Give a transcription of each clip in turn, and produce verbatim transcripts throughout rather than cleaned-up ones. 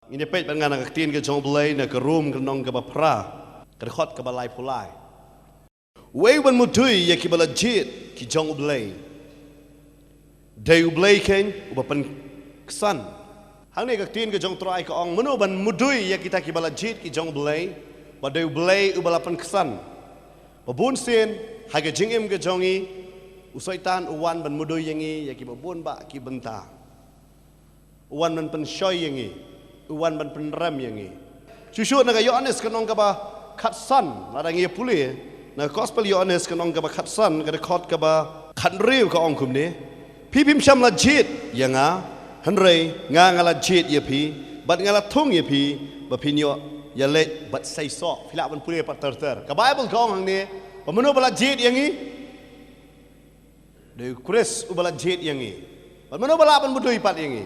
Ngin ïa peit bad nga na ka ktien ka jong U Blei na ka Rom ka lynnong kaba phra, ka dkhot kaba laiphew lai. Uei uban mudui ïa kiba la jied ki jong U Blei? Dei U Blei keiñ uba pynksan. Hangne ka ktien ka jong U Trai ka ong, mano ban mudui ïa kita kiba la jied ki jong U Blei? Ba dei U Blei uba la pynksan. Ba bun sien ha ka jingim ka jong ngi, u Soitan u wan ban mudui ïa ngi ïa kiba bun bah ki bynta. U wan ban pynshoi ïa ngi, u wan ban pynrem ïa ngi. Shuh shuh na ka Ïoannis ka lynnong kaba khatsan, lada ngi ïa pule na ka Gospel Ïoannis ka lynnong kaba khatsan, ka dkhot kaba khathynriew ka ong kumne: Phi phim shym la jied ïa nga, hynrei nga nga la jied ïa phi bad nga la thung ïa phi ba phin ïoh ïaleit bad seisoh. Phi lah ban pule pat ter ter. Ka Baibl ka ong hangne, ba mano ba la jied ïa ngi? Dei U Khrist uba la jied ïa ngi. Bad mano ba lah ban mudui pat ïa ngi?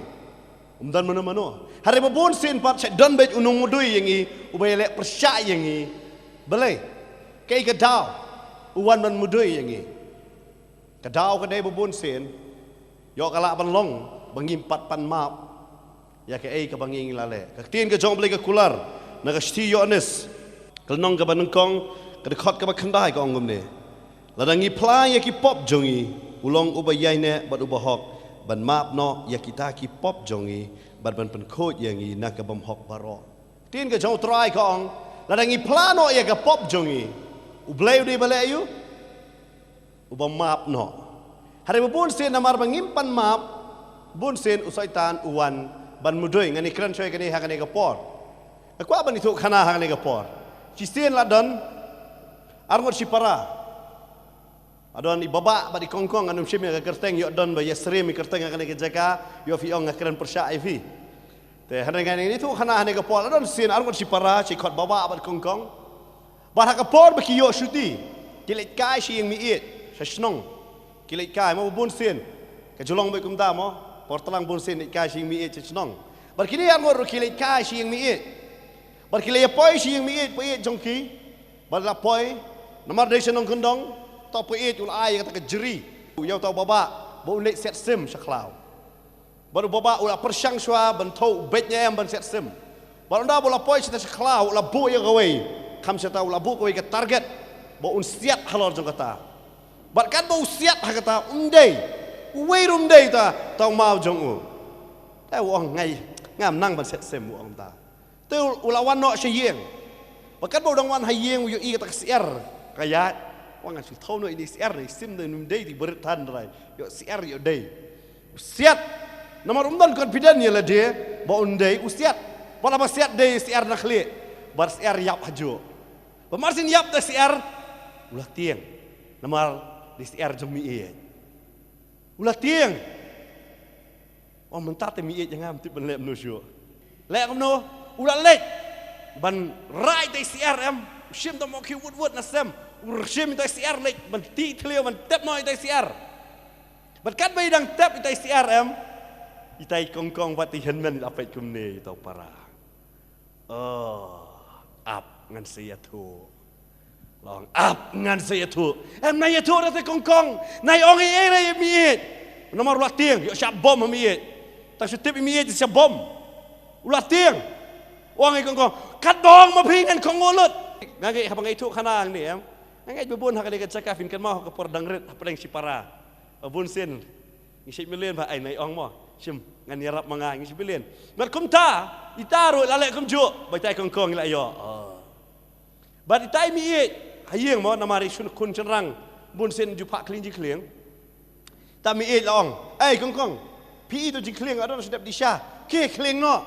Um don mano mano. Hynrei ba bun sien pat sha don beit u nongmudui ïa ngi, uba ïaleh pyrshah ïa ngi. Balei? Kaei ka daw u wan ban mudui ïa ngi? Ka daw ka dei ba bun sien, ïoh ka lah ban long ba ngim pat pan map ïa kaei kaba ngi ngi la leh. Ka ktien ka jong U Blei ka kular na ka shithi Ïoannis ka lynnong kaba nyngkong, ka dkhot kaba khyndai ka ong kumne: Lada ngi phla ïa ki pop jong ngi, u long uba ïaineh bad uba hok ban map noh ïa kita ki pop jong ngi bad ban pynkhuid ïa ngi na ka bymhok baroh. Ktien ka jong U Trai ka ong, lada ngi phla noh ïa ka pop jong ngi, U Blei u dei ba leh aïu? Uba map noh. Hynrei ba bun sien namar ba ngim pan map, bun sien u Soitan u wan ban mudui. Ngan ïakren shwa ïa kane ha kane ka por. Nga kwah ban ïathuh khana ha kane ka por. Shisien la don arngut shipara. La don i Babah bad i Kongkong, ngan ym shim ïa ka kyrteng, ïoh don ba ïasyriem i kyrteng ha kane ka jaka, ïoh phi ong nga kren pyrshah ïa phi. Te hynrei ngan ïathuh khana ha kane ka por, la don sien arngut shipara, shi khot Babah bad Kongkong. Bad ha ka por ba ki ïoh shuti, ki leit kai sha ïing miet sha shnong. Ki leit kai, mo, ba bun sien ka ju long beit kumta, mo, por tlang bun sien leit kai sha ïing miet sha shnong. Bad kine arngut ruh ki leit kai sha ïing miet. Bad ki leit ïa poi sha ïing miet, paieit jong ki. Bad la poi, namar dei sha nongkyndong, uta u paieit u la ai ïa kata ka jri ïa uta u Babah ba un leit siat sim sha khlaw. Bad u Babah u la pyrshang shwa ban thew u beit ne em ban siat sim. Bad ynda ba u la poi shata sha khlaw, u la buh ïa kawei, kham shata u la buh kawei ka target ba un siat halor jong kata. Bad katba u siat ha kata, um dei, uwei ruh um dei uta, uta u maw jong u. Te u ong, ngai, ngam nang ban siat sim, u ong kumta. Te u la wan noh sha ïing. Bad katba u dang wan ha ïing, u ïohi kata ka syiar ka ïaid. U ong, ngan shu thew noh ïa ine i syiar, ine i sim dei, ym dei, te barit than, trai. Ïoh syiar ïoh dei. U siat. Namar um don confident ïa lade ba un dei, u siat. Bad haba siat dei syiar na khlieh, bad syiar ïap hajuh. Bad mar syn ïap da syiar, u la tieng. Namar dei syiar jong miet. U la tieng. Ong, mynta te miet ïa nga, ym tip ban leh kumno shuh. Leh kumno? U la leit ban rah ïa ita i syiar, em. U shim ta mo khie wut wut na sem. U shim ita i syiar, leit ban tih thliew ban tep noh ita i syiar. Bad katba i dang tep ita i syiar, em, ita i Kongkong bad i Hynmen i la peit kumne ïa uta u para. Oh, ap ngan sa ïathuh. La ong, ap ngan sa ïathuh. Em, nai ïathuh ruh te Kongkong. Nai ong ei ei ruh ïa miet. Namar u la tieng, ïoh shah bom ha miet. Tang shu tip ïa miet shah bom. U la tieng. U ong ïa i Kongkong, katba ong ma phi ngan kohnguh lut. Nga ngeit haba nga ïathuh khana hangne, em, nga ngeit ba bun ha kane ka jaka phin kynmaw ha ka por dang rit hapdeng shipara. Ba bun sien ngi shait mlien ba, ai, nai ong mo, shim, ngan ïarap ma nga, ngi shait mlien. Bad kumta ita ruh la leh kumjuh, ba ita i Kongkong i la ïoh. Oh. Bad ita i miet ha ïing mo, namar i shun khun shynrang bun sien ju phah khlieng jingkhlieng. Ita miet la ong, ei Kongkong, phi i to jingkhlieng, adon shu dep di sha, khie khlieng noh.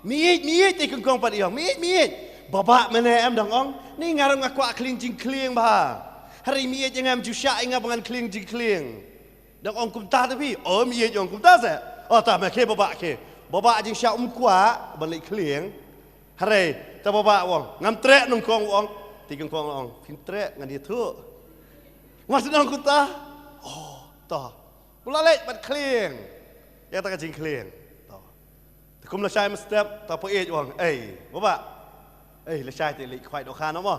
Miet, miet, ita i Kongkong pat i ong, miet, miet. Babah mynne em dang ong, ni nga ruh nga kwah khlieng jingkhlieng bha. Hynrei miet ïa nga em ju shah ïa nga ba ngan khlieng jingkhlieng. Dang ong kumta te phi? O, miet ong kumta se. O, ta me khie Babah khie. Babah jingshah um kwah ban leit khlieng. Hynrei ta Babah u ong, ngam treh Kongkong, u ong. Te Kongkong u ong, phin treh ngan ïathuh. Mar shu ong kumta. O, ta. U la leit ban khlieng ïa kata ka jingkhlieng. Ta. Te kum lashai mynstep, ta paieit u ong, ei Babah, ei, lashai te leit khwai dohkha noh mo.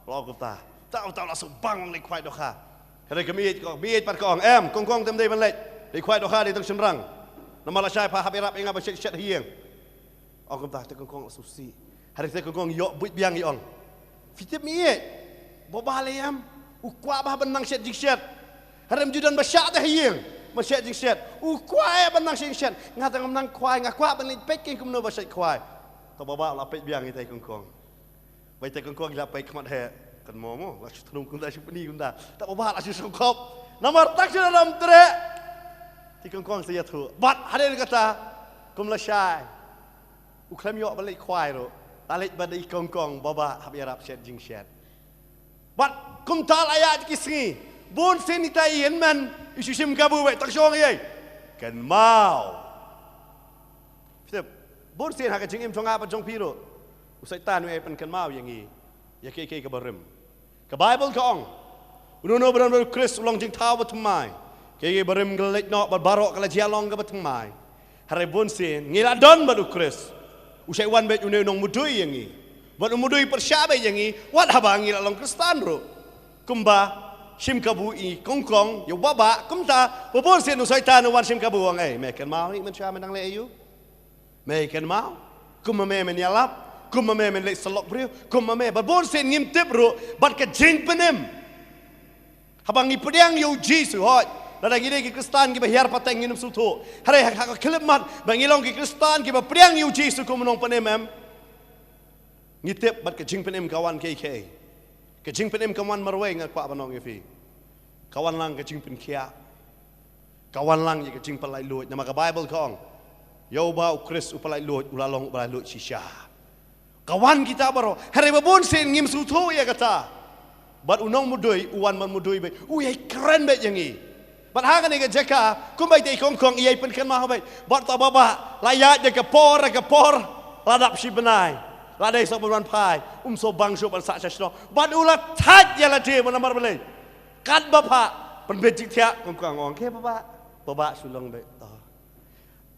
La ong kumta. Ta, ta la shu bang leit khwai dohkha. Hynrei ka miet ka, miet pat ka ong, em Kongkong, te ym dei ban leit, leit khwai dohkha dei tang shynrang. Namar lashai pha hap ïarap ïa nga ban shet shet ha ïing. Ong kumta te kong kong la sngewsih. Hynrei te kong kong ïoh buit biang ïa ong. Phi tip mi ïeit. Baba lei em. U kwah bha ban nang shet jingshet. Hynrei ym ju don ba shah te ha ïing ban shet jingshet. U kwah ïa ban nang shet jingshet. Nga te ngam nang khwai, nga kwah ban leit peit kein kumno ba shet khwai. To baba la peit biang ïa te kong kong. Bai te kong kong la peit khmat he. Kan mo mo la shu thnum kumta shu pni kumta. To baba la shu sngewkhop. Namar tak shu ram tre. Te kong kong sa ïathuh. Bad hadien kata kum la shai. U khlem ïoh ban leit khwai ruh. La leit bad i kong kong baba hap ïarap shet jingshet. Bad kumta la ïaid ki sngi. Bun sien ita i hynmen i shu shim kabu beit tak shong ïa. Kynmaw. Phi tip. Bun sien ha ka jingim jong nga bad jong phi ruh. U Soitan u ai pynkynmaw ïa ngi. Ïa kiei kiei kiba rim. Ka Baibl ka ong. Uno uno ba don bad u Khrist u long jingthaw ba thymmai. Kiei kiei ba rim ka la leit noh bad baroh ka la jia long kaba thymmai. Hynrei bun sien ngi la don bad u Khrist. U Soitan beit une u nongmudui ïa ngi. Bad u mudui pyrshah beit ïa ngi wat haba ngi la long Khristan ruh. Kumba shim kabu i kong kong ïa u baba kumta. Ba bun sien u Soitan u wan shim kabu u ong ei me kynmaw ïa i mynshuwa me dang leh aïu. Me kynmaw. Kumba me men ïalap. Kumba me men leit sa lok briew. Kumba me bad bun sien ngim tip ruh bad ka jingpynim. Haba ngi pdiang ïa u Jisu hooid. Lada ngi dei ki Khristan kiba hiar pateng ngin ym sngewthuh. Hynrei ha ka khyllipmat ba ngi long ki Khristan kiba pdiang ïa u Jisu kum u nongpynim em. Ngi tip bad ka jingpynim ka wan kiei kiei. Ka jingpynim ka wan marwei nga kwah ban ong ïa phi. Ka wan lang ka jingpynkhiah. Ka wan lang ïa ka jingpyllait luid namar ka Baibl ka ong. Ïa uba u Khrist u pyllait luid u la long u pyllait luid shisha. Ka wan kita baroh. Hynrei ba bun sien ngim sngewthuh ïa kata. Bad u nongmudui u wan ban mudui beit u ïai kren beit ïa ngi. Bad ha kane ka jaka kumba ita i kong kong i ïai pynkynmaw beit. Bad ta baba la ïaid ïa ka por ïa ka por. La dap shi bnai. La dei sa ban wan phai. Um so bang shuh ban sah sha shnong. Bad u la thait ïa lade namar balei. Katba phah pynbeit jingthiah kong kong ong ke baba. Baba shu long beit. To.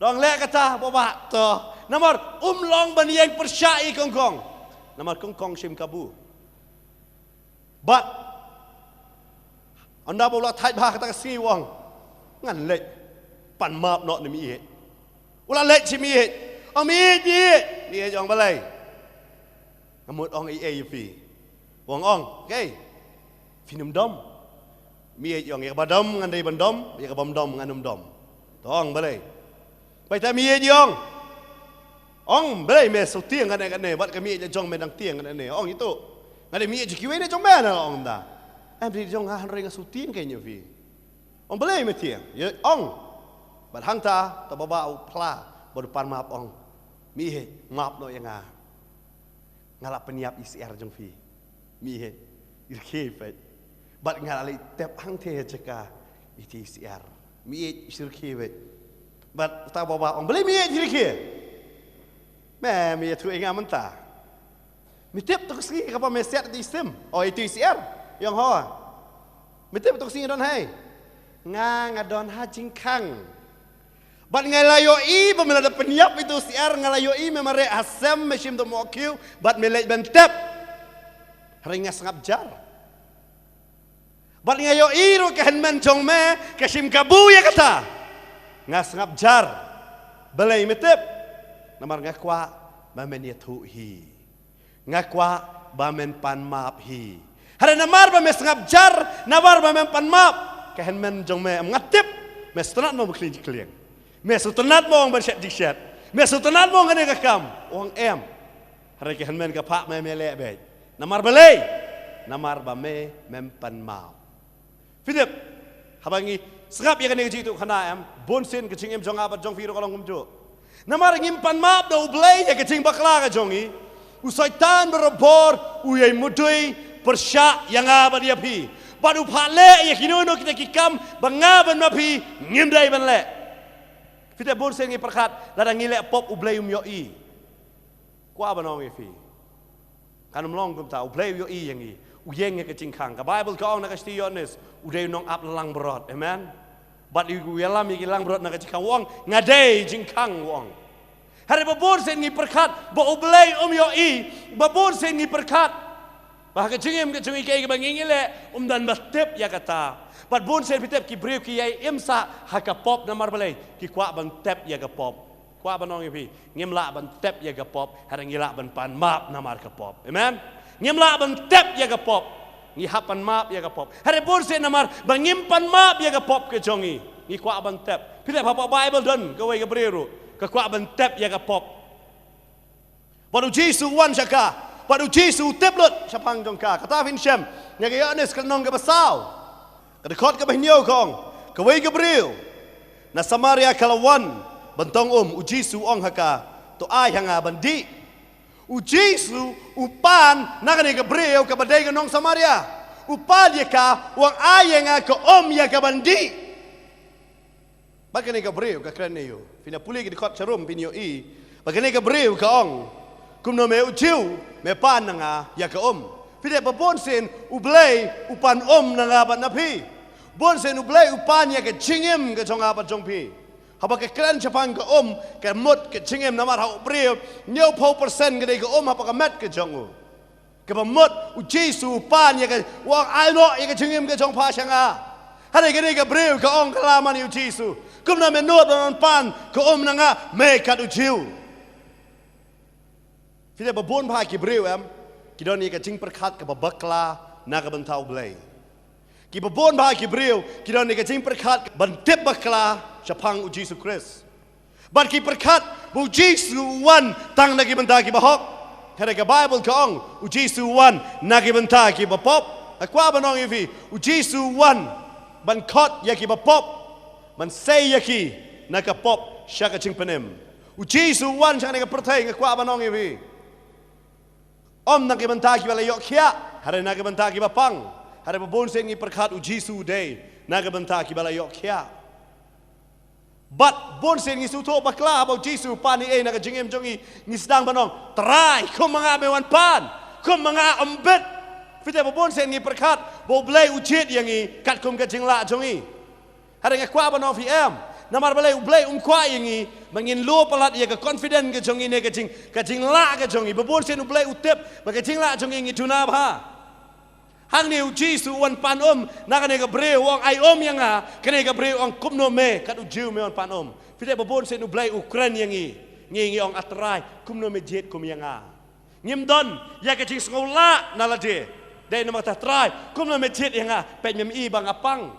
Dang leh kata baba to. Namar um long ban ïeng pyrshah i kong kong. Namar kong kong shim kabu. Bad ynda ba u la thait bha kata ka sngi u ong ngan leit pan map noh na mi ïeit. U la leit sha mi ïeit. O mi ïeit, mi ïeit, mi ïeit ong balei. Nga mut ong ei ei ïa phi. U ong ong, okay. Phin ym dom. Mi ïeit ong ïa kaba dom ngan dei ban dom, ïa kaba ym dom ngan ym dom. To ong balei. Bai ta mi ïeit ong. Ong balei me shu tieng kane kane bad ka mi ïeit jong me dang tieng kane kane. Ong itu. Nga dei mi ïeit jong kiwei ne jong me na ong da. Em dei jong nga hynrei nga shu tieng kein ïa phi. Ong balei me tieng. Ïa ong. Bad hangta ta baba u phla bad u pan map ong. Mi ïeit map noh ïa nga. Nga la pynïap i syiar jong phi. Mi ïeit. I rkhie peit. Bad nga la leit tep hangtei ha jaka iti i syiar. Mi ïeit i rkhie peit. Bad uta baba ong balei mi ïeit i rkhie. Me mi ïathuh ïa nga mynta. Mi tip tu ka sngi kaba me siat iti i sim. O iti i syiar. Ïong ho. Mi tip tu ka sngi don hai. Nga nga don ha jingkhang. Bad nga la ïohi ba me la da pynïap itu syiar nga la ïohi me mareh ha sem me shim to mo khiew bad me leit ban tep. Hynrei nga sngap jar. Bad nga ïohi ruh ka hynmen jong me ka shim kabu ïa kata. Nga sngap jar. Balei me tip. Namar nga kwah ba men ïathuh hi. Nga kwah ba men pan map hi. Hynrei namar ba me sngap jar, namar ba men pan map. Ka hynmen jong me em nga tip. Me sngewtynnat mo ba khlieng jingkhlieng. Me sngewtynnat mo ban shet jingshet. Me sngewtynnat mo kane ka kam. Ong em. Hynrei ka hynmen ka phah me me leh beit. Namar balei. Namar ba me mem pan map. Phi tip, haba ngi sngap ïa kane ka jingïathuh khana em, bun sien ka jingim jong nga bad jong phi ruh ka long kumjuh. Namar ngim pan map da U Blei ïa ka jingbakla ka jong ngi. U Soitan barabor u ïai mudui pyrshah ïa nga bad ïa phi. Bad u phah leh ïa kino kino kita ki kam ba nga bad ma phi ngim dei ban leh. Phi tip bun sien ngi pyrkhat lada ngi leh pop U Blei um ïohi. Kwah ban ong ïa phi. Kan ym long kumta, U Blei u ïohi ïa ngi. U ïeng ïa ka jingkhang. Ka Baibl ka ong na ka shithi Ïoannis, u dei u nongap langbrot. Amen. Bad u ïalam ïa ki langbrot na ka jingkhang u ong, nga dei jingkhang u ong. Hynrei ba bun sien ngi pyrkhat, ba U Blei um ïohi, ba bun sien ngi pyrkhat. Ba ha ka jingim ka jong ngi kaei kaba ngi ngi leh, um don ba tip ïa kata. Bad bun sien phi tip ki briew ki ïai im sah ha ka pop namar balei, ki kwah ban tip ïa ka pop. Kwah ban ong ïa phi, ngim lah ban tep ïa ka pop, hynrei ngi lah ban pan map namar ka pop. Amen. Ngim lah ban tep ïa ka pop, ngi hap pan map ïa ka pop. Hynrei bun sien namar ba ngim pan map ïa ka pop ka jong ngi, ngi kwah ban tep. Phi tep hapdeng Baibl don kawei ka briew ruh ka kwah ban tep ïa ka pop. Bad u Jisu u wan sha ka, bad u Jisu u tip lut shaphang jong ka. Kata phin shem na ka Ïoannis ka lynnong kaba saw, ka dkhot kaba hynñiew ka ong, kawei ka briew na Samaria ka la wan ban tong um. U Jisu u ong ha ka, to ai ha nga ban dih. U Jisu u pan na kane ka briew kaba dei ka nong Samaria. U pan ïa ka, u ong ai ïa nga ka um ïa ka ban dih. Bad kane ka briew ka kren ïa u. Phin ïa pule ki dkhot sharum phin ïohi ba kane ka briew ka ong, kumno me u Jiw me pan na nga ïa ka um? Phi tip ba bun sien U Blei u pan um na nga bad na phi. Bun sien U Blei u pan ïa ka jingim ka jong nga bad jong phi. Haba ka kren shaphang ka um, ka mut ka jingim namar ha u briew hynñiewphew percent ka dei ka um haba ka met ka jong u. Kaba mut u Jisu u pan ïa ka, u ong ai noh ïa ka jingim ka jong pha sha nga. Hynrei kane ka briew ka ong ka la man ïa u Jisu, kumno me nud ban pan ka um na nga, me kat u Jiw? Phi tip ba bun bha ki briew em, ki don ïa ka jingpyrkhat kaba bakla na ka bynta U Blei. Kiba bun bha ki briew ki don ïa ka jingpyrkhat ban tip bakla shaphang u Jisu Khrist. Bad ki pyrkhat ba u Jisu u wan tang na ki bynta kiba hok. Hynrei ka Baibl ka ong u Jisu u wan na ki bynta kiba pop. Nga kwah ban ong ïa phi, u Jisu u wan ban khot ïa kiba pop, ban sei ïa ki na ka pop sha ka jingpynim. U Jisu u wan sha kane ka pyrthei, nga kwah ban ong ïa phi, ym na ki bynta kiba la ïoh khiah, hynrei na ki bynta kiba pang. Hynrei ba bun sien ngi pyrkhat u Jisu u dei na ki bynta kiba la ïoh khiah. Bad bun sien ngi sngewthuh bakla ba u Jisu u pan ei ei na ka jingim jong ngi, ngi sdang ban ong, Trai, kum ma nga me wan pan, kum ma nga ym bit. Phi tip ba bun sien ngi pyrkhat ba U Blei u jied ïa ngi katkum ka jinglah jong ngi. Hynrei nga kwah ban ong phi em, namar balei U Blei um kwah ïa ngi ba ngin luh palat ïa ka confident ka jong ngi ne ka jing, ka jinglah ka jong ngi? Ba bun sien U Blei u tip ba ka jinglah jong ngi ngi duna bha. Hangne u Jisu u wan pan um na kane ka briew, u ong ai um ïa nga. Kane ka briew u ong, kumno me kat u Jiw me wan pan um? Phi tip ba bun sien U Blei u kren ïa ngi, ngi ngi ong, A Trai, kumno me jied kum ïa nga? Ngim don ïa ka jingsngewlah na lade. Dei namar kata, Trai, kumno me jied ïa nga? Peit, mem i ba nga pang.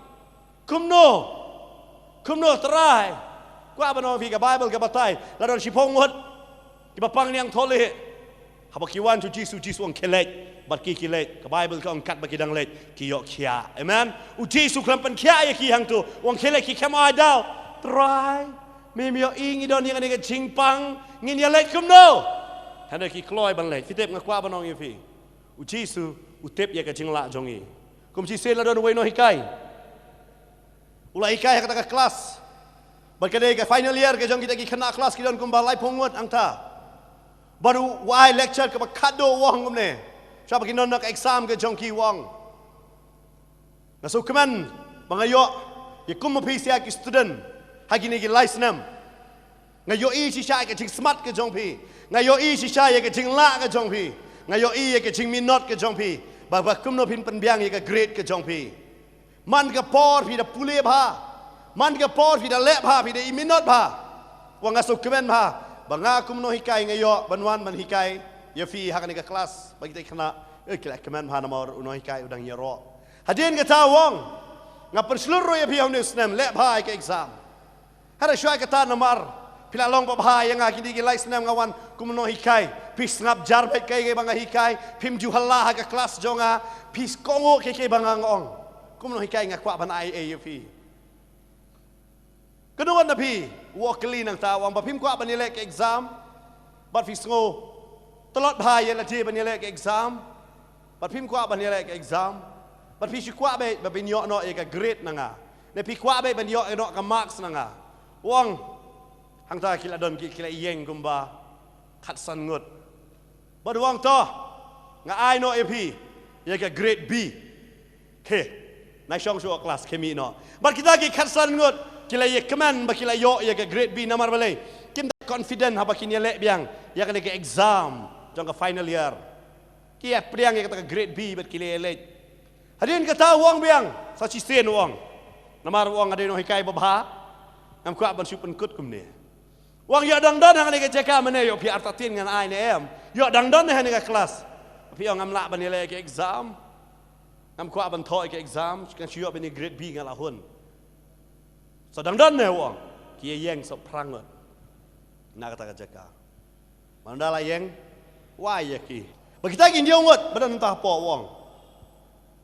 Kumno? Kumno, Trai? Kwah ban ong phi, ka Baibl ka batai la don shiphew ngut kiba pang niangthohlieh. Haba ki wan sha u Jisu, u Jisu u ong, khie leit. Bad ki ki leit. Ka Baibl ka ong katba ki dang leit ki ïoh khiah. Amen. U Jisu u khlem pynkhiah ïa ki hangto, u ong, khie leit, ki khlem ai daw. Trai, mem ïohi ngi don ïa kane ka jingpang, ngin ïa leit kumno? Hynrei ki kloi ban leit. Phi tip, nga kwah ban ong ïa phi, u Jisu u tip ïa ka jinglah jong ngi. Kum shisien la don uwei u nonghikai u la hikai ha kata ka klas. Bad ka dei ka final year ka jong kita ki khynnah klas, ki don kumba laiphew ngut hangta. Bad u ai lecture kaba khatduh, u ong kumne, shuwa ba kin don na ka exam ka jong ki, u ong, nga sngewkmen ba nga ïoh ïa kum ma phi shisha ki student ha kine ki lai snem. Nga ïohi shisha ïa ka jingsmat ka jong phi. Nga ïohi shisha ïa ka jinglah ka jong phi. Nga ïohi ïa ka jingminot ka jong phi. Ba, ba kumno phin pynbiang ïa ka grade ka jong phi. Man ka por phi da pule bha. Man ka por phi da leh bha, phi da i minot bha. Wa nga sngewkmen bha ba nga kum u nonghikai nga ïoh ban wan ban hikai ïa phi ha kane ka klas. Ba kita ki khynnah, eh, ki la kmen bha namar u nonghikai u dang ïaroh. Hadien kata u ong, nga pynshlur ruh ïa phi ha une u snem, leh bha ïa ka exam. Hynrei shuwa kata namar phi la long babha ïa nga kine ki lai snem nga wan kum u nonghikai, phi sngap jar beit kaei kaei ba nga hikai, phim ju hala ha ka klas jong nga, phi kohnguh kaei kaei ba nga ong. Kum u nonghikai nga kwah ban ai ei ïa phi. Kano ngut na phi u ïoh kylli nangta, u ong ba phim kwah ban ïaleh ka exam? Bad phi sngew tlot bha ïa lade ban ïaleh ka exam. Bad phim kwah ban ïaleh ka exam. Bad phi shu kwah beit ba phin ïoh noh ïa ka grade na nga. Ne phi kwah beit ban ïoh noh ka marks na nga. U ong, hangta ki la don ki, ki la ïeng kumba khatsan ngut. Bad u ong, to, nga ai noh ïa phi ïa ka grade B. Khie, nai shong shuwa klas, khie mih noh. Bad kita ki khatsan ngut ki la ïakmen ba ki la ïoh ïa ka grade B namar balei? Kim da confident haba kin ïaleh biang ïa kane ka exam jong ka final year. Ki ïa pdiang ïa kata ka grade B bad ki la ïaleit. Hadien kata u ong biang sa shisien, u ong, namar u ong nga dei u nonghikai babha, ngam kwah ban shu pynkut kumne. U ong ïoh dang don hangne ka jaka mynne, ïoh phi artatien ngan ai ne em. Ïoh dang don hangne ka klas. Phi ong ngam lah ban ïaleh ka exam. Ngam kwah ban thoh ka exam, kan shu ïoh ban ïa grade B nga la hun. So dang don ne u ong. Ki ïeng sop phrang ngut. Na kata ka jaka. Manda la ïeng, u ai ïa ki. Ba kita ki hynñiew ngut, ba don mynta hapoh u ong.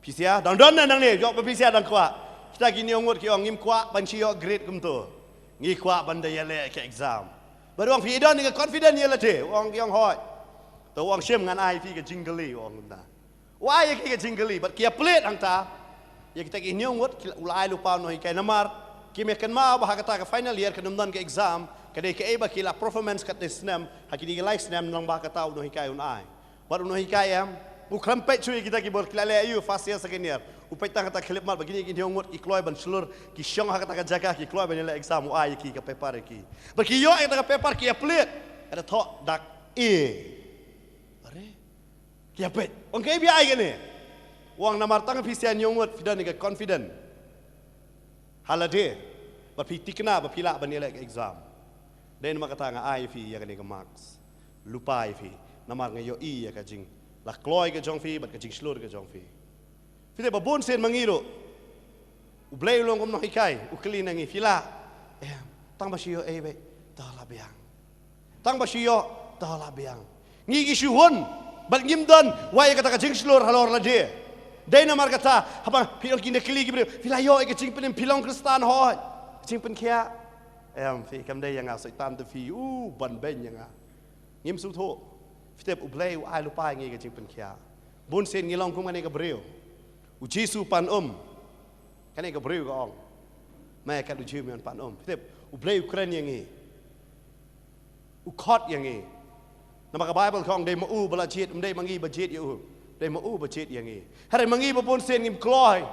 Phi sngewthuh, dang don ne nangne, ïoh ba phi sngewthuh dang kwah. Kita ki hynñiew ngut ki ong ngim kwah ban shu ïoh grade kumto. Ngi kwah ban da ïaleh ka exam. Bad u ong phi don ka confident ïa lade, u ong ki ong hooid. To u ong shim ngan ai phi ka jingkylli, u ong kumta. U ai ïa ki ka jingkylli, bad ki ïa plie hangta. Ïa kita ki hynñiew ngut, ki la, u la ai lypa u nonghikai namar. Kim ïa kynmaw ba ha kata ka final year kan ym don ka exam, ka dei kaei ba ki la performance katne snem, ha kine ki lai snem lyngba kata u nonghikai un ai. Bad u nonghikai em, u khlem peit shuh ïa kita ki bor ki la leh aïu first year, second year. U peit tang kata khyllipmat ba kine ki hynñiew ngut ki kloi ban shlur, ki shong ha kata ka jaka ki kloi ban ïaleh exam, u ai ïa ki ka paper ïa ki. Bad ki ïoh ïa kata ka paper ki ïa plie. Ka da thoh dak A. Are. Ki ïa peit. U ong kaei ba ïa ai kane. U ong namar tang phi sngewthuh hynñiew ngut phi don ka confident ha lade. Bad phi thikna ba phi lah ban ïaleh ka exam. Dei namar kata nga ai phi ïa kane ka marks. Lypa ïa phi. Namar nga ïohi ïa ka jing la kloi ka jong phi, bad ka jingshlur ka jong phi. Phi tip ba bun sien ma ngi ruh. U Blei u long kum nonghikai, u kylli na ngi phi lah. Em, tang ba shu ïoh ei beit, to la biang. Tang ba shu ïoh, to la biang. Ngi ki shu hun, bad ngim don, wei ïa kata ka jingshlur halor lade. Dei namar kata, haba phi ong ki da kylli ki briew, phi la ïoh ïa ka jingpynim, phi long Khristan hooid. Jingpynkhiah. Em, phi kam dei ïa nga, Soitan te phi, u, ban beiñ ïa nga. Ngim sngewthuh. Phi tip u Blei u ai lypa ïa ngi ka jingpynkhiah. Bun sien ngi long kum kane ka briew. U Jisu pan um. Kane ka briew ka ong. Me kat u Jisu me pan um. Phi tip u Blei u kren ïa ngi. U khot ïa ngi. Namar ka Bible ka ong dei ma u ba la jied, ym dei ma ngi ba jied ïa u. Dei ma u ba jied ïa ngi. Hynrei ma ngi ba bun sien ngim kloi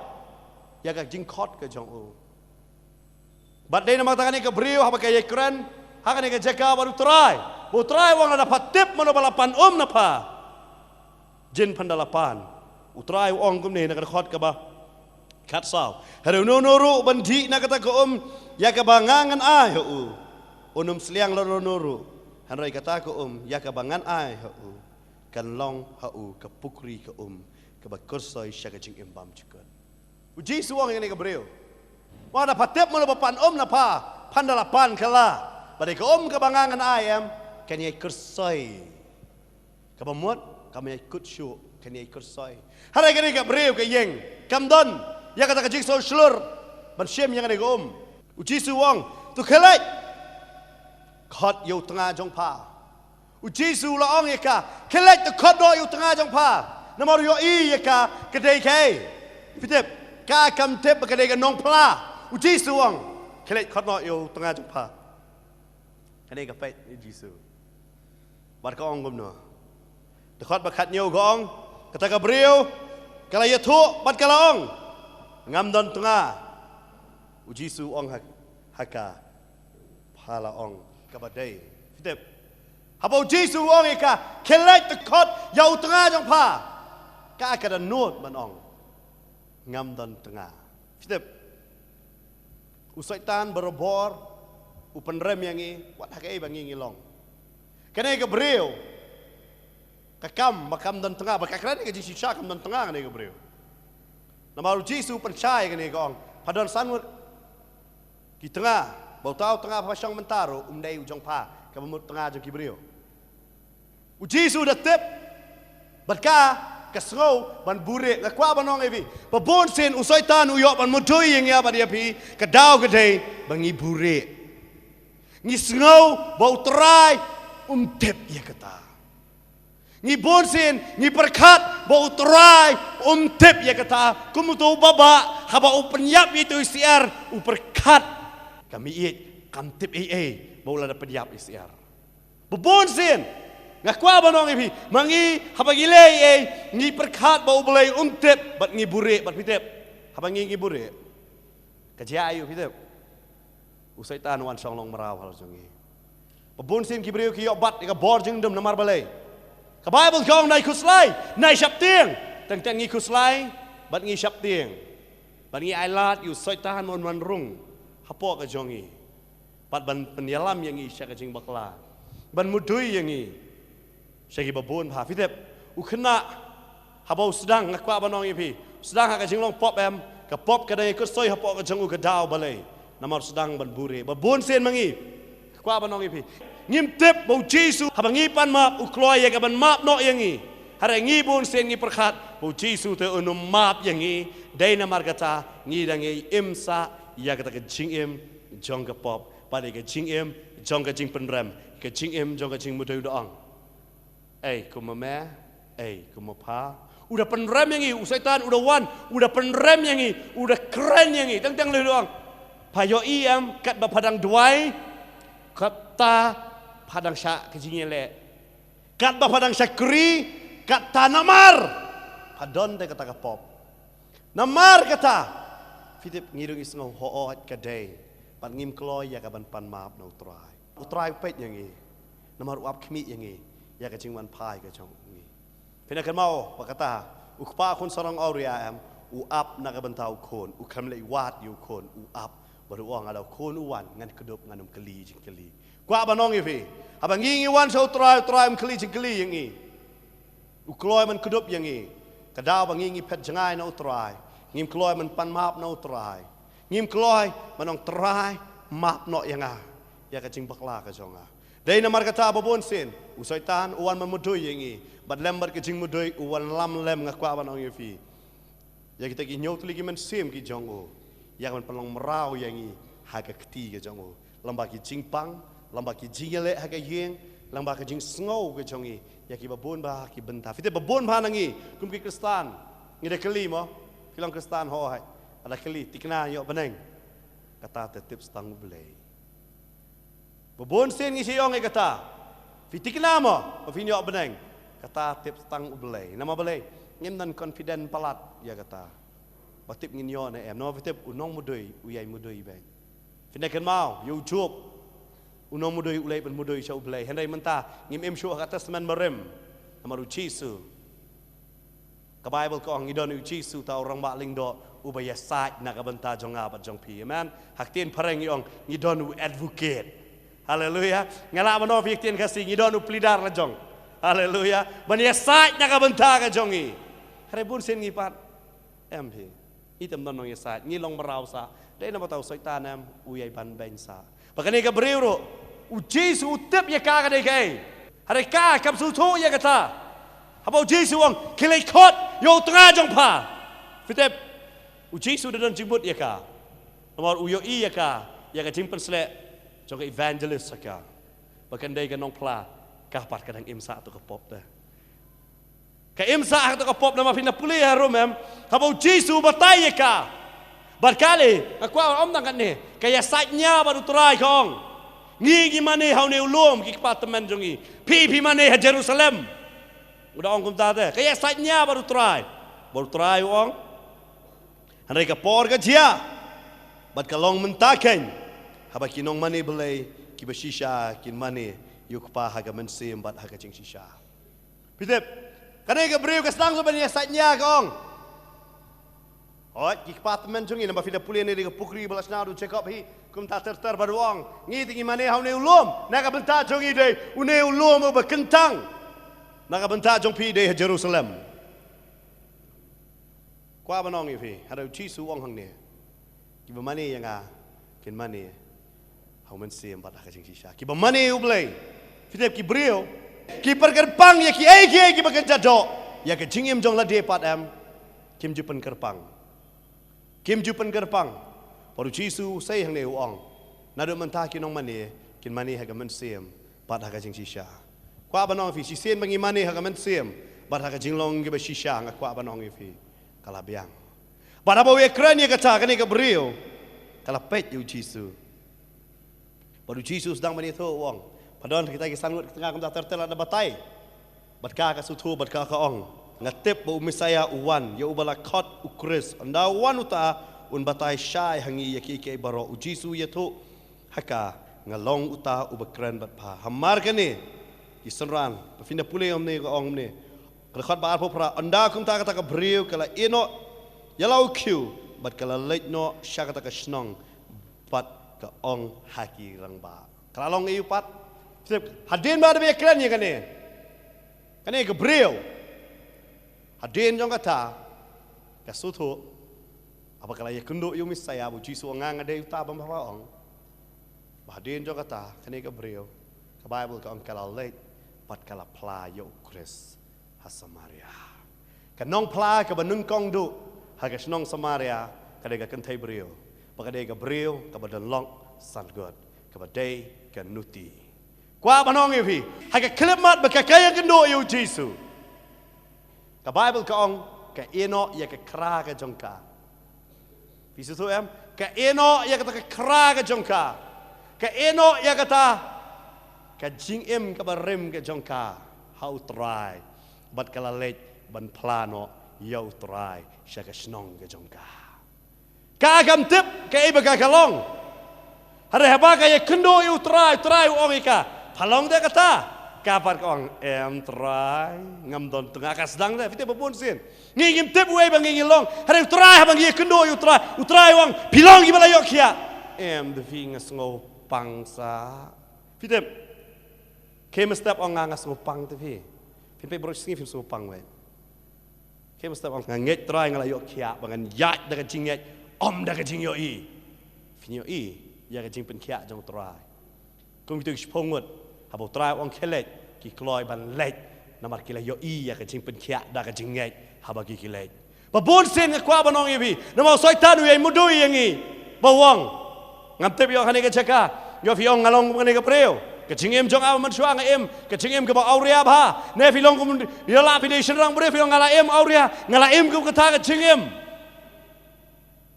ïa ka jingkhot ka jong u. Bad dei namar kata kane ka briew haba ka ïakren ha kane ka jaka bad u Trai. Ba u Trai u ong lada pha tip mano ba la pan um na pha, jin phan da la pan. U Trai u ong kumne na ka dkhot kaba khatsaw. Hynrei uno uno ruh ban dih na kata ka um ïa kaba nga ngan ai ha u, un ym sliang lano lano ruh. Hynrei kata ka um ïa kaba ngan ai ha u kan long ha u ka pukri ka um kaba kyrsoi sha ka jingim bymjukut. U Jisu u ong ïa kane ka briew. Wat lada pha tip mano ba pan um na pha, phan da la pan kylla. Bad ïa ka um kaba nga ngan ai em, kan ïai kyrsoi. Kaba mut, kam ïai kut shuh, kan ïai kyrsoi. Hynrei kane ka briew ka ïeng, kam don ïa kata ka jingsngew shlur ban shim ïa kane ka um. U Jisu u ong, to khie leit. Khot ïa u tnga jong pha. U Jisu u la ong ïa ka, khie leit to khot noh ïa u tnga jong pha. Namar u ïohi ïa ka ka dei kaei? Phi tip, ka kam tip ba ka dei ka nongphla. U Jisu u ong, khie leit khot noh ïa u tnga jong pha. Kane ka peit ïa u Jisu. Bad ka ong kumno? Dkhot ba khathynñiew ka ong, kata ka briew ka la ïathuh bad ka la ong, ngam don tnga. U Jisu u ong ha, ha ka, pha la ong kaba dei. Phi tip, haba u Jisu u ong ïa ka, khie leit to khot ïa u tnga jong pha, ka, ka da nud ban ong, ngam don tnga. Phi tip, u Soitan barabor u pynrem ïa ngi wat ha kaei ba ngi ngi long. Kane ka briew ka kam ba kam don tnga, ba ka kren ka jingshisha kam don tnga kane ka briew. Namar u Jisu u pynshai kane ka ong, pha don san ngut ki tnga, ba uta u tnga ba pha shong mynta ruh um dei u jong pha, kaba mut tnga jong ki briew. U Jisu u da tip bad ka, ka sngew ban buhrieh. Nga kwah ban ong ïa phi ba bun sien u Soitan u ïoh ban mudui ïa nga bad ïa phi, ka daw ka dei ba ngi buhrieh. Ngi sngew ba u Trai um tip ïa kata. Ngi bun sien ngi pyrkhat ba u Trai um tip ïa kata. Kum uto u baba haba u pynïap ïa ito i syiar u pyrkhat, ka mih ïeit, kam tip ei ei ba u la da pynïap i syiar. Ba bun sien, nga kwah ban ong ïa phi, ma ngi haba ngi leh ei ei ngi pyrkhat ba u Blei um tip bad ngi buhrieh. Bad phi tip, haba ngi ngi buhrieh, ka jia aïu phi tip? U Soitan u wan shong long mraw halor jong ngi. Ba bun sien ki briew ki ïoh bat ïa ka bor jingdum namar balei? Ka Baibl ka ong nai khuslai, nai sheptieng. Teng teng ngi khuslai bad ngi sheptieng, bad ngi ailad ïa u Soitan un wan rung hapoh ka jong ngi. Bad ban pynïalam ïa ngi sha ka jingbakla, ban mudui ïa ngi sha kiba bun bha. Phi tip, u khynnah, haba u sdang, nga kwah ban ong ïa phi, u sdang ha ka jinglong pop em, ka pop ka dang ïakut soi hapoh ka jong u ka daw balei? Namar u sdang ban buri. Ba bun sien ma ngi, nga kwah ban ong ïa phi, ngim tip ba u Jisu, haba ngi pan map, u kloi ïa ka ban map noh ïa ngi. Hynrei ngi bun sien ngi pyrkhat ba u Jisu te un ym map ïa ngi. Dei namar kata ngi dang ïai im sah ïa kata ka jingim jong ka pop, bad ïa ka jingim jong ka jingpynrem, ka jingim jong ka jingmudui. U da ong, ei, kum ma me, ei, kum ma pha. U da pynrem ïa ngi, u Soitan u da wan, u da pynrem ïa ngi, u da kren ïa ngi. Teng teng lei u da ong, pha ïohi em, katba pha dang duwai, kata pha dang shah ka jingïaleh. Katba pha dang shakri, kata namar pha don te kata ka pop. Namar kata, phi tip, ngi ruh ngi sngew, hooid ka dei, bad ngim kloi ïa ka ban pan map na u Trai. U Trai u peit ïa ngi, namar u ap khmih ïa ngi ïa ka jingwan phai ka jong ngi. Phin ïa kynmaw ba kata, u kpa khun sarong awria em, u ap na ka bynta u khun, u khlem leit wad ïa u khun, u ap. Bad u ong, lada u khun u wan, ngan kdup, ngan ym kylli jingkylli. Kwah ban ong ïa phi, haba ngi ngi wan sha u Trai, u Trai um kylli jingkylli ïa ngi. U kloi ban kdup ïa ngi. Ka daw ba ngi ngi phet jngai na u Trai, ngim kloi ban pan map na u Trai. Ngim kloi ban ong, Trai, map noh ïa nga ïa ka jingbakla ka jong nga. Dei namar kata ba bun sien u Soitan u wan ban mudui ïa ngi, bad lem bad ka jingmudui u wan lam lem. Nga kwah ban ong ïa phi, ïa kita ki hynñiew tylli ki mynsiem ki jong u, ïa ka ban pynlong mraw ïa ngi ha ka kti ka jong u, lyngba ki jingpang, lyngba ki jingïaleh ha ka ïing, lyngba ka jingsngew ka jong ngi ïa kiba bun bha ki bynta. Phi tip, ba bun bha na ngi kum ki Khristan, ngi da kylli mo, phi long Khristan, hooid, lada kylli, thikna ïoh bneng? Kata te tip sa tang U Blei. Ba bun sien ngi shu ong ïa kata, phi thikna mo ba phin ïoh bneng? Kata tip sa tang U Blei. Namar balei? Ngim don confident palat ïa kata. Ba tip ngin ïoh ne em. Namar phi tip, u nongmudui u ïai mudui beit. Phin ïa kynmaw ïa u Job, u nongmudui u leit ban mudui sha U Blei. Hynrei mynta ngim im shuh ha ka Testament Barim. Namar u Jisu, ka Baibl ka ong, ngi don u Jisu, uta u Rangbah Lyngdoh, uba ïasaid na ka bynta jong nga bad jong phi. Amen. Ha ktien phareng ngi ong, ngi don u advocate. Haleluya. Nga lah ban ong ïa phi ha ktien Khasi, ngi don u pleader la jong. Haleluya. Ban ïasaid na ka bynta ka jong ngi. Hynrei bun sien ngi pat, em phi, ngi tym don nongïasaid, ngi long mraw sah. Dei namar kata u Soitan em, u ïai banbeiñ sah. Ba kane ka briew ruh, u Jisu u tip ïa ka ka dei kaei. Hynrei ka kam sngewthuh ïa kata. Haba u Jisu u ong, khie leit khot ïa u tnga jong pha, phi tip, u Jisu da don jingmut ïa ka. Namar u ïohi ïa ka, ïa ka jingpynsleh jong ka evangelist ha ka, ba kan dei ka nongphla, ka pat ka dang im sah ha kato ka pop te. Ka im sah ha kato ka pop. Namar phin da pule harum em, haba u Jisu u batai ïa ka, bad ka leh, nga kwah ong tang katne, ka ïasaid nia bad u Trai, ka ong, ngi ngi mane ha une u lum, ki kpa tymmen jong ngi, phi phi mane ha Jerusalem. U da ong kumta te, ka ïasaid nia bad u Trai. Bad u Trai u ong, hynrei ka por ka jia, bad ka long mynta keiñ, haba ki nongmane Blei kiba shisha kin mane ïa u Kpa ha ka mynsiem bad ha ka jingshisha. Phi tip, kane ka briew ka sdang shuh ban ïasaid nia, ka ong, hooid, ki kpa tymmen jong ngi. Namar phi da pule, ne dei ka pukri ba la shna da u Jakob hi, kumta ter ter, bad u ong, ngi te ngi mane ha une u lum, na ka bynta jong ngi dei une u lum uba kyntang, na ka bynta jong phi dei ha Jerusalem. Kwah ban ong ïa phi, hynrei u Jisu u ong hangne, kiba mane ïa nga kin mane ha u mynsiem bad ha ka jingshisha. Kiba mane U Blei, phi tip, ki briew ki pynkyrpang ïa kiei kiei kiba kynja doh, ïa ka jingim jong lade pat em, kim ju pynkyrpang. Kim ju pynkyrpang. Bad u Jisu u sei hangne, u ong, naduh mynta ki nongmane kin mane ha ka mynsiem bad ha ka jingshisha. Kwah ban ong ïa phi, shisien ba ngi mane ha ka mynsiem bad ha ka jinglong kiba shisha, nga kwah ban ong ïa phi, ka la biang. Bad haba u ïakren ïa kata, kane ka briew ka la peit ïa u Jisu. Bad u Jisu u sdang ban ïathuh, u ong, pha don kita ki san ngut ki tnga kumta ter ter, lada batai. Bad ka ka sngewthuh bad ka ka ong, nga tip ba u Messaïah u wan, ïa uba la khot u Khrist. Ynda u wan uta, un batai shai ha ngi ïa kiei kiei baroh. U Jisu u ïathuh ha ka, nga long uta uba kren bad pha. Hamar kane, ki synran, ba phin da pule kumne, ka ong kumne, ka dkhot ba arphew phra, ynda kumta kata ka briew ka la ïeh noh ïa la u khiew, bad ka la leit noh sha kata ka shnong, bad ka ong ha ki rangbah. Ka la long ïa u pat. Hadien ba da ba ïakren ïa kane, kane ka briew, hadien jong kata, ka sngewthuh, haba ka la ïakynduh ïa u Messaïah, ba u Jisu u ong, nga nga dei uta ba nga ba ong. Ba hadien jong kata, kane ka briew, ka Baibl ka ong ka la leit bad ka la phla ïa u Khrist ha Samaria. Ka nongphla kaba nyngkong duh ha ka shnong Samaria ka dei ka kynthei briew, bad ka dei ka briew kaba don long san ngut, kaba dei ka nuti. Kwah ban ong ïa phi, ha ka khyllipmat ba ka ïakynduh ïa u Jisu, ka Baibl ka ong ka ïehnoh ïa ka khra ka jong ka. Phi sngewthuh em? Ka ïehnoh ïa kata ka khra ka jong ka. Ka ïehnoh ïa kata ka jingim kaba rim ka jong ka ha u Trai, bad ka la leit ban phla noh ïa u Trai sha ka shnong ka jong ka. Ka kam tip kaei ba ka ka long. Hynrei haba ka ïakynduh ïa u Trai, u Trai u ong ïa ka, pha long de kata? Ka pat ka ong, em Trai, ngam don tnga. Ka sdang de, phi tip, ba bun sien ngi ngim tip uei ba ngi ngi long. Hynrei u Trai, haba ngi ïakynduh ïa u Trai, u Trai u ong, phi long kiba la ïoh khiah. Em, da phi nga sngewpang sa. Phi tip, khie mynstep ong nga nga sngewpang te phi. Phin peit baroh shi sngi phin sngewpang wei. Khie mynstep ong nga ngeit Trai, nga la ïoh khiah, ba ngan ïaid da ka jingngeit, ym da ka jingïohi. Phin ïohi ïa ka jingpynkhiah jong u Trai. Kum kito ki shiphew ngut, haba u Trai u ong khie leit, ki kloi ban leit, namar ki la ïohi ïa ka jingpynkhiah da ka jingngeit haba ki ki leit. Ba bun sien nga kwah ban ong ïa phi, namar u Soitan u ïai mudui ïa ngi, ba u ong, ngam tip, ïoh kane ka jaka, ïoh phi ong nga long kum kane ka briew. Ka jingim jong nga ba mynshuwa nga im ka jingim kaba awria bha. Ne phi long kum, ïa la phi dei shynrang briew, phi ong nga la im awria, nga la im kum kata ka jingim.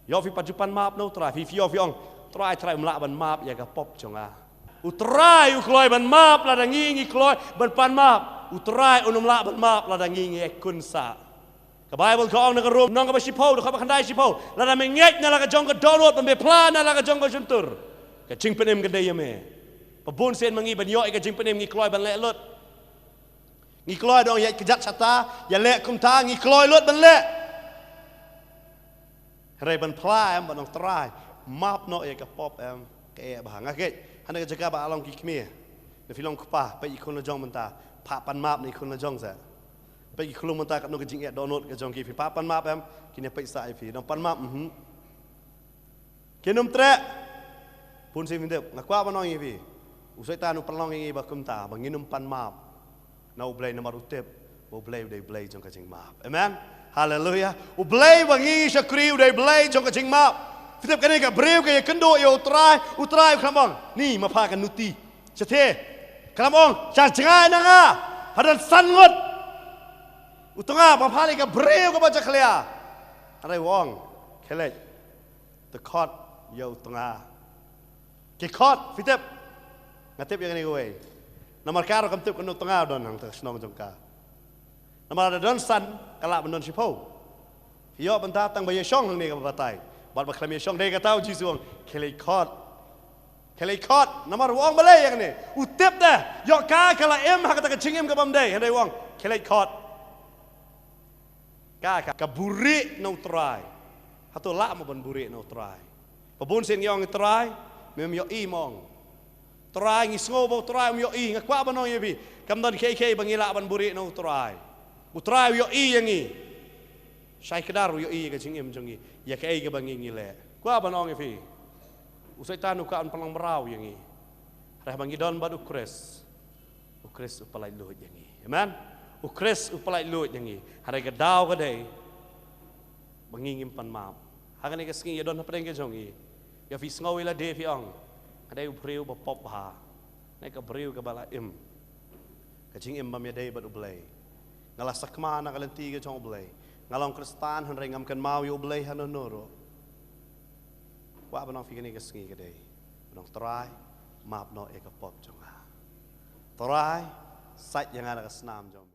Ïoh phi pat ju pan map na u Trai, phi, phi ïoh phi ong, Trai, Trai um lah ban map ïa ka pop jong nga. U Trai u kloi ban map lada ngi ngi kloi ban pan map. U Trai un ym lah ban map lada ngi ngi ïai kunsah. Ka Baibl ka ong na ka Rom, lynnong kaba shiphew, dkhot ba khyndai shiphew, lada me ngeit na la ka jong ka dohnud, bad me phla na la ka jong ka shyntur, ka jingpynim ka dei ïa me. Ba bun sien ma ngi ban ïoh ïa ka jingpynim ngi kloi ban leh lut. Ngi kloi dong ïa kjat shata, ïa leh kumta, ngi kloi lut ban leh. Hynrei ban phla em, ban ong Trai, map noh ïa ka pop em, ka eh bha. Nga ngeit hana ka jaka ba la long ki kmie, ne phi long kpa, peit ki khun la jong mynta, phah pan map na ki khun la jong sa. Peit ki khlum mynta katno ka jingeh dohnud ka jong ki, phi phah pan map em, kin ïa peit sa ïa phi, dang pan map, mhm. Kin ym treh. Bun sien phi tip, nga kwah ban ong ïa phi, u Soitan u pynlong ïa ngi ba kumta, ba ngin ym pan map na U Blei, namar u tip ba U Blei u dei Blei jong ka jingmap. Amen. Haleluya. U Blei ba ngi shakri u dei Blei jong ka jingmap. Phi tip, kane ka briew ka ïakynduh ïa u Trai, u Trai u khlem ong, ni ma pha ka nuti. Shatei, khlem ong, sha jngai na nga, pha don san ngut. U tnga, ba pha lei ka briew kaba jakhlia. Hynrei u ong, khie leit, te khot ïa u tnga. Ki khot, phi tip, nga tip ïa kane kawei. Namar ka ruh kam tip katno tnga don hangta ka shnong jong ka. Namar lada don san, ka lah ban don shiphew. Phi ïoh bynta tang ba ïashong hangne kaba batai, bad ba khlem ïashong. Dei kata u Jisu u ong, khie leit khot. Khie leit khot. Namar u ong balei ïa kane? U tip de, ïoh ka ka la im ha kata ka jingim kabym dei. Hynrei u ong, khie leit khot. Ka, ka, ka buhrieh na u Trai. Hato lah mo ban buhrieh na u Trai? Ba bun sien ngi ong, Trai, mem ïohi mo. Trai, ngi sngew ba u Trai um ïohi. Nga kwah ban ong ïa phi, kam don kiei kiei ba ngi lah ban buhrieh na u Trai. U Trai u ïohi ïa ngi. Shai kdar u ïohi ïa ka jingim jong ngi, ïa kaei kaba ngi ngi leh. Kwah ban ong ïa phi, u Soitan u kwah ban pynlong mraw ïa ngi. Hynrei haba ngi don bad u Khrist, u Khrist u pyllait luid ïa ngi. Amen. U Khrist u pyllait luid ïa ngi. Hynrei ka daw ka dei ba ngi ngim pan map. Ha kane ka sngi ïa don hapdeng ka jong ngi, ïa phi sngew ïa lade phi ong, nga dei u briew ba pop bha, nga dei ka briew kaba la im ka jingim bym ïadei bad U Blei. Nga la sakma na ka lynti ka jong U Blei. Nga long Khristan hynrei ngam kynmaw ïa U Blei hano hano ruh. Kwah ban ong ïa phi kane ka sngi ka dei ban ong, Trai, map noh ïa ka pop jong nga. Trai, sait ïa nga na ka snam jong